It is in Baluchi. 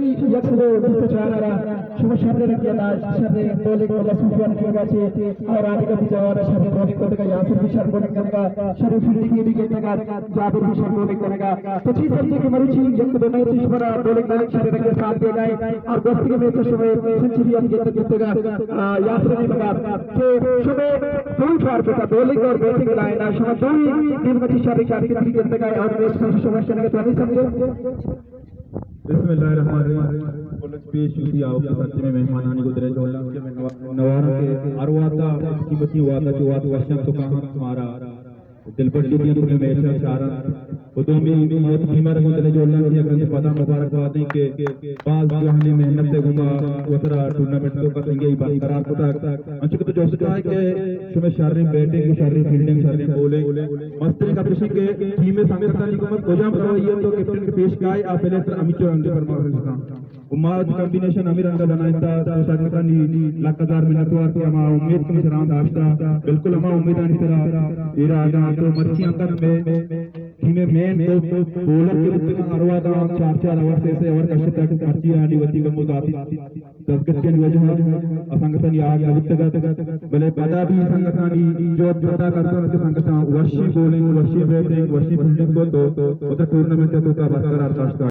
یک سد ءُ بیست ءُ چار ءَ را شما شر رنگی ءَ داشت، شر بولنگ ملا صوفیان کنگا چے اور آدگہ بھی جوان شر بولنگ کتگا، یاسر بھی شر بولنگ کنگا، شر فیلڈنگ بھی کنگا، جابر بھی شر بولنگ کنگا۔ تو چی سمجھے کہ مروچی یک دو میچ شمارا بولنگ بالنگ شر رنگی ساتھ دے گئے اور گوستگیں میچ شما سنچری ہم گندگ کتگا، آ، یاسر نے مگا کہ شما دوئی فارمیٹ ءَ، بولنگ اور بیٹنگ لائن ءَ، شما دوئی ٹیم وتی شر کارکردگی گندگا اور میچ کم شما شنگت وانی سمجھے۔ بسم اللہ الرحمن الرحیم۔ کلک پیش ہوتی آؤ کہ سرجمیں مہمانانی گوں دلے جوڑ لگتے میں نوا-، نواراں کہ ہر وعدہ قیمتی وعدہ جو وعدہ وشیاں تو کہاں ہمارا دلبڈی دیاں تمہیں میچ ءَ چاراں۔ و دومی موت بیمار گوں دلے جوڑ لگتے اگر پدا مبارک بادیں کہ باز جوانی محنت ءِ گوما وترا ٹورنامنٹ تو کا سنگے برقرار کتا۔ انچو کہ تو جوست کائے کہ شمئے شریں بیٹنگ، شریں فیلڈنگ، شریں بولنگ، مستریں گپ اش کہ ٹیم ءِ سنگتانی گوما کجام رویہ تو کیپٹن کہ پیش کائے، آ پہلے تر ہمیچو رنگ پر مارتا۔ و ما وتی کمبینیشن ہمیں رنگ بنائیں تا، تو سنگتانی لکھ ہزار منتوار کہ ہما امید کہ مشران داشتا، بالکل ہما امیدانی سرا ایرا آگا تو مرچی انگت میں ٹیم ءِ مین تو بولر کہ بوتگاں ہر وہدا چار چار اوور، سے سے اوور کشتگ، مرچی آنی وتی کمو ذاتی دزگٹیانی وجہ ءَ سنگتانی آگ نہ بوتگ ات، بلے پدا بھی سنگتانی جہد پدا کرتگ کہ سنگتاں وشی بولنگ، وشی بیٹنگ، وشی فیلڈنگ کو تو ادھر ٹورنامنٹ ءِ توکا برقرار داشتگ۔